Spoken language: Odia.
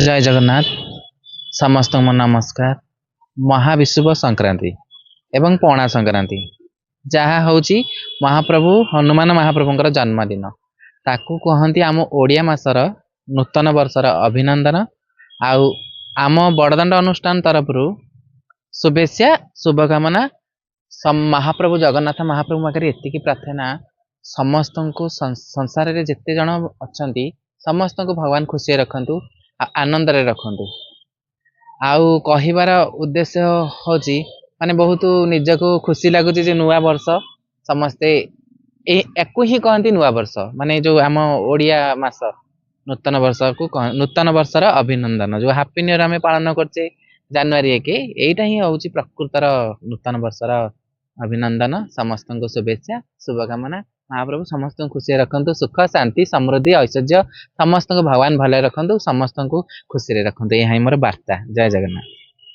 ଜୟ ଜଗନ୍ନାଥ। ସମସ୍ତଙ୍କୁ ନମସ୍କାର। ମହାବିଷୁବ ସଂକ୍ରାନ୍ତି ଏବଂ ପଣା ସଂକ୍ରାନ୍ତି, ଯାହା ହେଉଛି ମହାପ୍ରଭୁ ହନୁମାନ ମହାପ୍ରଭୁଙ୍କର ଜନ୍ମଦିନ, ତାକୁ କୁହନ୍ତି ଆମ ଓଡ଼ିଆ ମାସର ନୂତନ ବର୍ଷର ଅଭିନନ୍ଦନ। ଆଉ ଆମ ବଡ଼ଦାଣ୍ଡ ଅନୁଷ୍ଠାନ ତରଫରୁ ଶୁଭେଚ୍ଛା, ଶୁଭକାମନା। ମହାପ୍ରଭୁ ଜଗନ୍ନାଥ ମହାପ୍ରଭୁ ପାଖରେ ଏତିକି ପ୍ରାର୍ଥନା, ସମସ୍ତଙ୍କୁ, ସଂସାରରେ ଯେତେ ଜଣ ଅଛନ୍ତି ସମସ୍ତଙ୍କୁ ଭଗବାନ ଖୁସିରେ ରଖନ୍ତୁ ଆଉ ଆନନ୍ଦରେ ରଖନ୍ତୁ। ଆଉ କହିବାର ଉଦ୍ଦେଶ୍ୟ ହେଉଛି, ମାନେ ବହୁତ ନିଜକୁ ଖୁସି ଲାଗୁଛି ଯେ ନୂଆ ବର୍ଷ ସମସ୍ତେ ୟାକୁ ହିଁ କହନ୍ତି ନୂଆ ବର୍ଷ, ମାନେ ଯୋଉ ଆମ ଓଡ଼ିଆ ମାସ ନୂତନ ବର୍ଷକୁ ନୂତନ ବର୍ଷର ଅଭିନନ୍ଦନ, ଯୋଉ ହାପି ନ୍ୟୁ ଇୟର ଆମେ ପାଳନ କରୁଛେ ଜାନୁଆରୀ 1, ଏଇଟା ହିଁ ହେଉଛି ପ୍ରକୃତର ନୂତନ ବର୍ଷର ଅଭିନନ୍ଦନ। ସମସ୍ତଙ୍କୁ ଶୁଭେଚ୍ଛା, ଶୁଭକାମନା। ମହାପ୍ରଭୁ ସମସ୍ତଙ୍କୁ ଖୁସିରେ ରଖନ୍ତୁ। ସୁଖ, ଶାନ୍ତି, ସମୃଦ୍ଧି, ଐଶ୍ୱର୍ଯ୍ୟ, ସମସ୍ତଙ୍କୁ ଭଗବାନ ଭଲରେ ରଖନ୍ତୁ, ସମସ୍ତଙ୍କୁ ଖୁସିରେ ରଖନ୍ତୁ। ଏହା ହିଁ ମୋର ବାର୍ତ୍ତା। ଜୟ ଜଗନ୍ନାଥ।